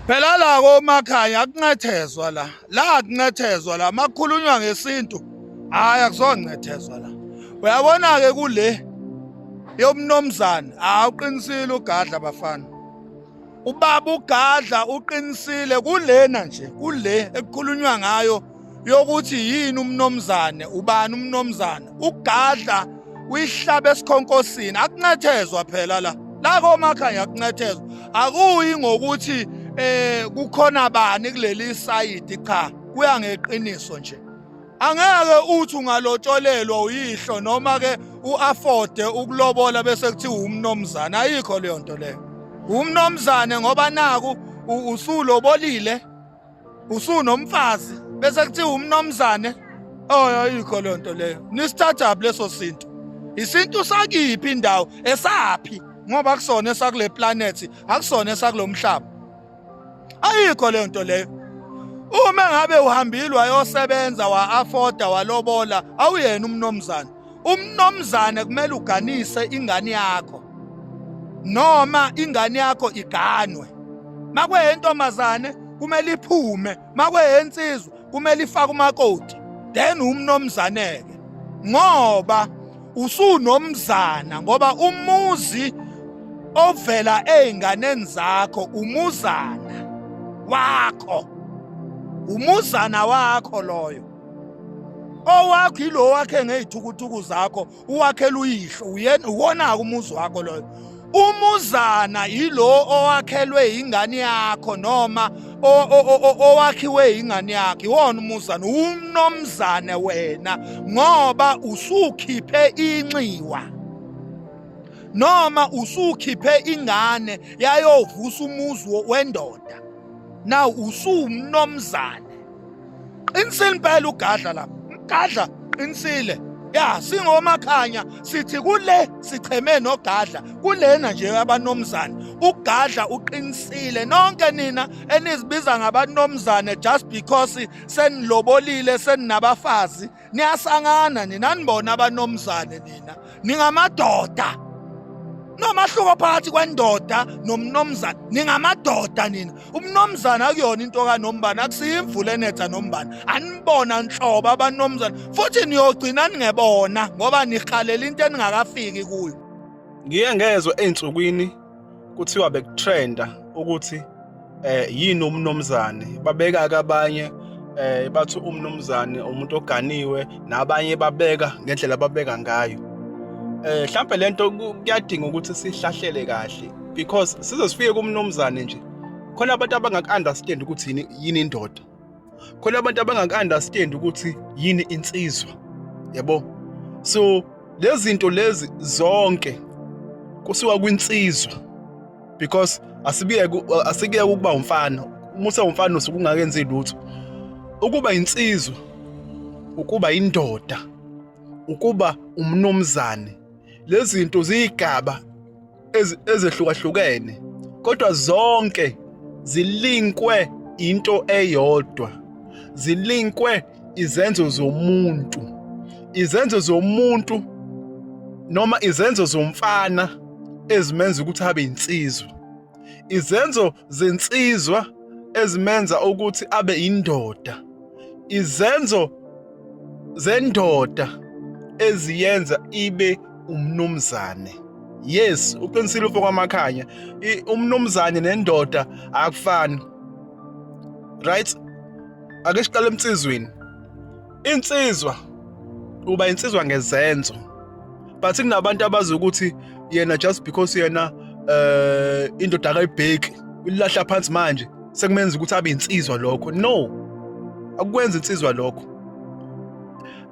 Phela la komakhanya akuncethezwa la. La akuncethezwa la makukhulunywa ngesintu. Hayi akuzoncethezwa la. Uyabona ke kule yomnomzane, awuqinisile ugadla bafana. Ubaba ugadla uqinisile kulena nje, kule ekukhulunywa ngayo yokuthi yini umnomzane, ubani umnomzane. Ugadla uyihlaba esikhonkosini, akuncethezwa phela la. La komakhanya akuncethezwa. Akuyi ngokuthi kukhona bani kuleli sayidi, cha, kuya ngeqiniso nje. Angeke uthi ungalotsholelwa uyihlo noma ke uafforde ukulobola bese kuthiwa umnomzane, ayikho leyo nto leyo. Umnomzane ngoba naku usulobolile, usunomfazi bese kuthiwa umnomzane. Oh, ayikho leyo nto leyo. Nisithathaphi leso sintu? Isintu sakiphi indawo esaphi? Ngoba akusona esakule planet, akusona esakulomhlaba. Ayikho leyo nto leyo. Uma ngabe uhambile wayosebenza wa-afforda walobola, awuyena umnomzane. Umnomzane kumele uganise ingane yakho noma ingane yakho iganwe. Makweyentombazane kumele iphume, makweyensizwa kumele ifake umakoti, then umnomzane-ke, ngoba usunomzana, ngoba umuzi ovela ey'nganeni zakho umuzana wakho, umuzana wakho loyo owakho, ilo wakhe ngey'thukuthuku zakho, uwakhela uyihlo, uyena uwona-ke umuzi wakho loyo. Umuzana yilo owakhelwe ingane yakho noma owakhiwe ingane yakho, iwona umuzana. Umnomzane wena ngoba usukhiphe inxiwa noma usukhiphe ingane yayovusa umuzi wendoda, now usuwumnomzane. Qinisile impela ugadla lapha, ugadla qinisile. Ya, singomakhanya sithi kule sicheme nogadla kulena nje abanomzane. Ugadla uqinisile. Nonke nina enizibiza ngabanomzane just because senilobolile seninabafazi, niyasangana nina, nibona abanomzane nina ningamadoda. Nomahluko phakathi kwendoda nomnomzane, ningamadoda nina. Umnomzane akuyona into kanombani, akusiyo imvula enetha nombani. Anibona nhlobo abanomzane, futhi niyogcina ningebona ngoba nihalela into eningakafiki kuyo. Ngiye ngezwe ey'nsukwini kuthiwa bekutrenda ukuthi yini umnomzane, babeka-ke abanye bathi umnumzane umuntu oganiwe, nabanye babeka ngendlela ababeka ngayo. Mhlambe lento kuyadinga ukuthi sihlahlele kahle because size sifike kumnumzane nje, khona abantu abangaku-understand ukuthi yini yini indoda, khona abantu abangaku-understand ukuthi yini insizwa, yabo. So lezi zinto lezi zonke kusuka kwinsizwa because asibiyeke asikuyeke ukuba umfana. Uma usewumfana usuke ungakenzi lutho. Ukuba insizwa, ukuba indoda, ukuba umnumzane, lezi zinto ziyigaba ezehlukahlukene, kodwa zonke zilinkwe into eyodwa, zilinkwe izenzo zomuntu, izenzo zomuntu noma izenzo zomfana ezimenza ukuthi abe insizwa, izenzo zensizwa ezimenza ukuthi abe indoda, izenzo zendoda eziyenza ibe umnumzane. Yes, uqinisile ufo kwamakhanya, umnumzane nendoda akufani, right? Ake siqale emsizweni. Insizwa uba insizwa ngezenzo, but kunabantu abazi ukuthi yena just because yena indoda akayibheki, ulahla phansi manje sekumenza ukuthi abe insizwa lokho. No, akukwenza insizwa lokho.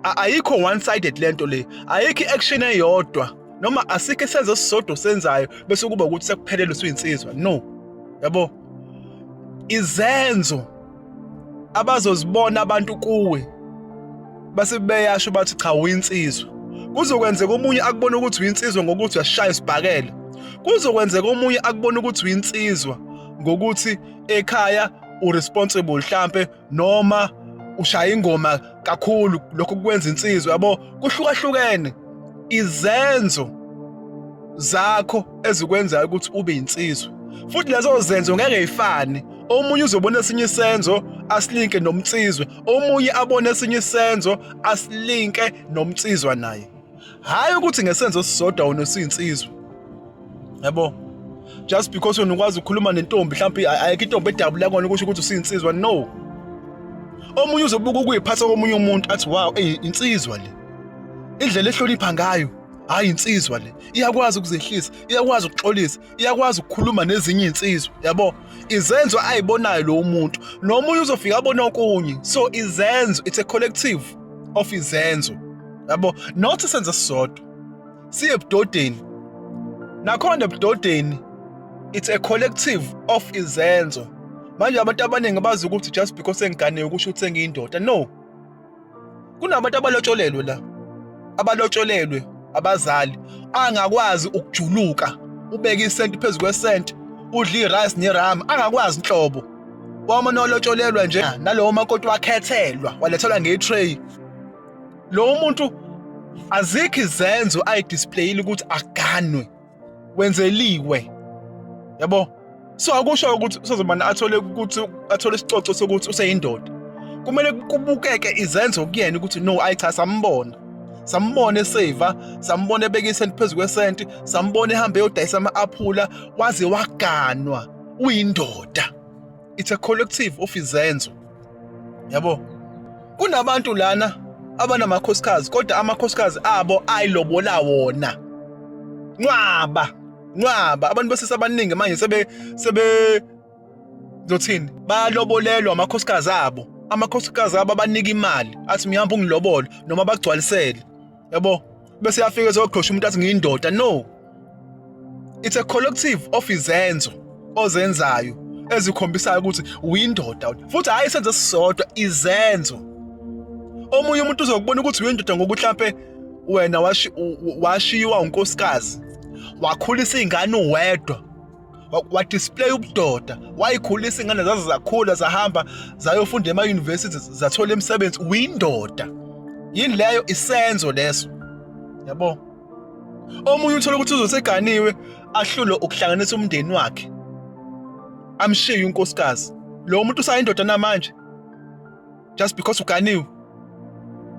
Ayikho one sided lento le, ayikho i-action eyodwa noma asikho isenzo esisodwa senzayo bese kuba ukuthi sekuphelele usuyinsizwa. No, yabo, izenzo abazozibona abantu kuwe base beyasho bathi cha, uyinsizwa. Kuzokwenzeka omunye akubona ukuthi uyinsizwa ngokuthi uyashaya isibhakela, kuzokwenzeka omunye akubona ukuthi uyinsizwa ngokuthi ekhaya uresponsible mhlambe, noma ushaya ingoma kakhulu, lokho kwenza insizwa, yabo. Kuhlukahlukene izenzo zakho ezikwenzayo ukuthi ube insizwa, futhi lezo zenzo ngeke ifane. Omunye uzobona esinye isenzo asilinke nomnsizwa, omunye abone esinye isenzo asilinke nomnsizwa naye. Hhayi ukuthi ngesenzo esisodwa wena usuyinsizwa. Yabo? Just because wena ukwazi ukukhuluma nentombi mhlawumbe ayikho intombi edabula kona kusho ukuthi usuyinsizwa no. Omunye uzobuka ukuyiphatha komunye umuntu athi wow, ey insizwa le. Indlela ehlonipha ngayo, hayi insizwa le. Iyakwazi ukuzehlisa, iyakwazi ukuxolisa, iyakwazi ukukhuluma nezinye izinsizwa, yabo? Izenzo ayibonayo lo muntu. Nomunye uzofika abone okunye. So izenzo, it's a collective of izenzo. Yabo? Not isenzo esisodwa. Siye ebudodeni. Nakhona ebudodeni it's a collective of izenzo. Manje abantu abaningi bazi ukuthi just because sengiganiwe kusho ukuthi sengiyindoda. No. Kunabantu abalotsholelwe la. Abalotsholelwe abazali angakwazi ukujuluka ubeke isenti phezu kwesenti udla i-rice nerama angakwazi nhlobo. Wama nolotsholelwa nje nalowo makoti wakhethelwa walethelwa nge-tray. Lo muntu azikho izenzo ayidisplayile ukuthi aganwe wenzeliwe yabo so akusho ukuthi usezomane athole ukuthi athole isicoco sokuthi useyindoda kumele kubukeke izenzo kuyena ukuthi no ayi cha sambona sambona eseva sambona ebeka isenti phezu kwesenti sambona ehambe eyodayisa ama-aphula waze waganwa uyindoda it's a collective of izenzo yabo kunabantu lana abanamakhosikazi kodwa amakhosikazi abo ayilobola wona nqwaba nqwaba abantu besisa abaningi manje sebe sebe zothini bayalobolelwa amakhosikazi abo amakhosikazi abo abanika imali athi mihamba ungilobole noma bagcwalisele yabo bese yafika ezoqhosha umuntu athi ngiyindoda no it's a collective of izenzo ozenzayo ezikhombisayo ukuthi uyindoda futhi hayi isenzo esisodwa izenzo omunye umuntu uzokubona ukuthi uyindoda ngokuthi mhlampe wena washiywa unkosikazi wakhulisa ingane uwedwa wadisplay ubudoda wayikhulisa ingane zaze zakhula zahamba zayofunda ema-university zathola imisebenzi uyindoda yini leyo isenzo leso yabo omunye uthola ukuthi uzoseganiwe ahlulwe ukuhlanganisa umndeni wakhe amshiye unkosikazi lo muntu usayindoda namanje just because uganiwe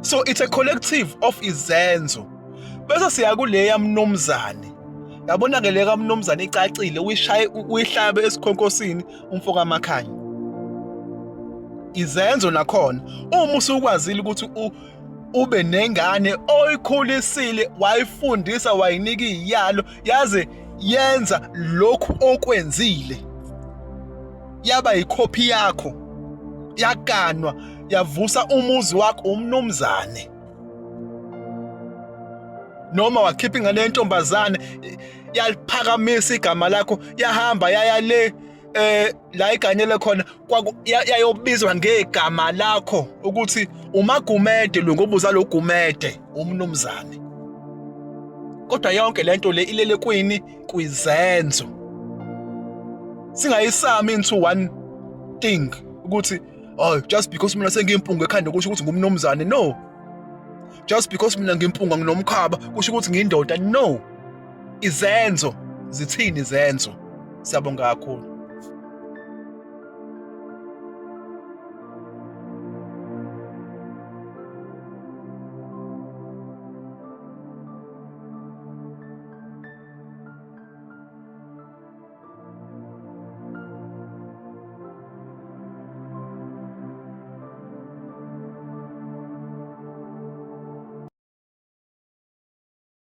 so it's a collective of izenzo bese siya kuleya mnumzane yabona ke le kamnumzane icacile uyishaye uyihlabe esikhonkosini umfo kaMakhanya izenzo nakhona uma usukwazile ukuthi ube nengane oyikhulisile wayifundisa wayinika iyalo yaze yenza lokhu okwenzile yaba yikhophi yakho yaganwa yavusa umuzi wakho umnumzane noma wakhipha ingane yentombazane yaliphakamisa igama lakho yahamba yaya le eh la iganyele khona yayobizwa ngegama lakho ukuthi uMagumede lo ngoba uzalo Gumede umnumzane kodwa yonke lento le ilele kwini kwizenzo singayisami into one thing ukuthi oh just because mina sengiyimpunga ekhanda kusho ukuthi ngumnumzane no just because mina ngimpunga nginomkhaba kusho ukuthi ngiyindoda no izenzo zithini izenzo siyabonga kakhulu.